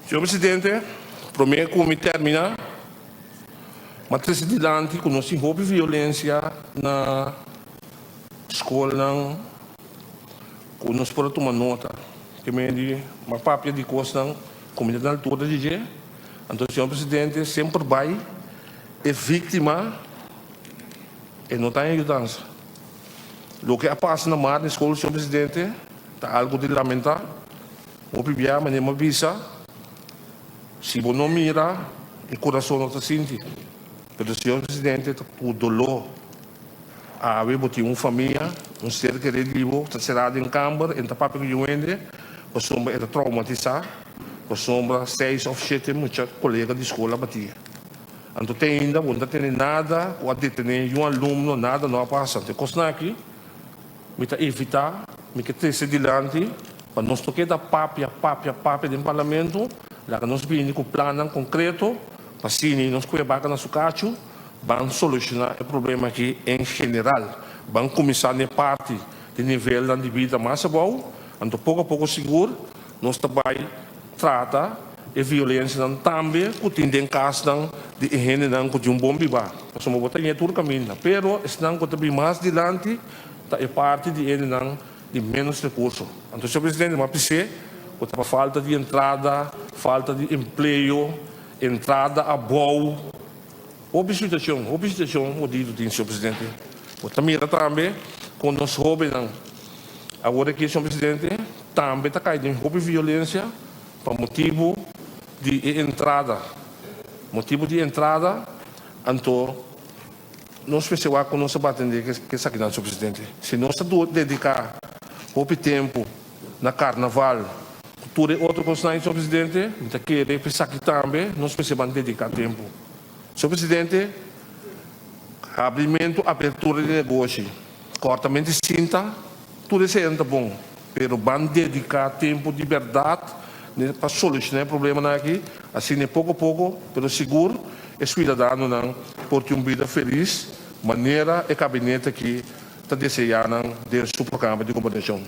Señor Presidente, promé ku mi terminá, m'a trese dilanti ku nos tin hopi violensia na skolnan ku nos por a tuma nota. Ke men di m'a papia di kosnan ku mi ta na altura di dje. Anto, señor Presidente, semper bai e víktima e no ta en yudansa. Loke a pasa na Marne Skol, señor Presidente, ta algu di lamentá. Hopi bia manera mi a bisa, si bo no mira, e kurason no ta sinti. Pero señor Presidente, ta ku doló. Awe bo tin un famia, un ser kerí di bo ta será den kamber, e no ta papia ku yu hende, pasobra e ta traumatisá, pasobra seis òf shete mucha kolega di skol a batí. Anto te ainda bo no ta tene nada ku a detené yu alumno, nada no a pasa. Anto e kosnan aki mi ta evitá, mi ke trese dilanti pa nos no keda papia, papia, papia den parlamento, laga nos bini ku plannan konkreto pa asina nos kue baka na su kachu, ban solushoná e problema aki en general. Ban kuminsá na e parti di nivelnan di bida mas abou, anto poko a poko sigur nos ta bai trata e violensianan tambe ku tin den kasnan di e hendenan ku tin un bon bibá. Pasobra bo ta ñe tur kaminda, pero esnan ku ta bin mas dilanti ta e parti di hendenan di ménos rekurso. Anto, señor presidente, mi a pis'é ku ta pa falta di entrada, falta di empleo, entrada abou, hopi situashon, hopi situashon hodidu tin, señor presidente. Bo ta mira tambe kon nos hóbennan awor aki, señor presidente, tambe ta kai den hopi violensia. Pa motibu di e entrada, motibu di entrada, anto nos mester wak ku nos a batende ke esakinan, señor presidente. Si nos ta dediká hopi tempu na karnaval ku tur e otro kosnan, señor presidente, mi ta kere pa esaki tambe nos mester ban dediká tempu. Señor presidente, habrimentu, apertura di negoshi, kòrtamentu di sinta, tur eseinan ta bon. Pero ban dedica tempo di berdad pa soluciona e problemanan aki, asina poco poco pero sigur e ciudadanonan por tin un bida feliz manera e gabinete aki ta desea nan den su programa di gobernacion.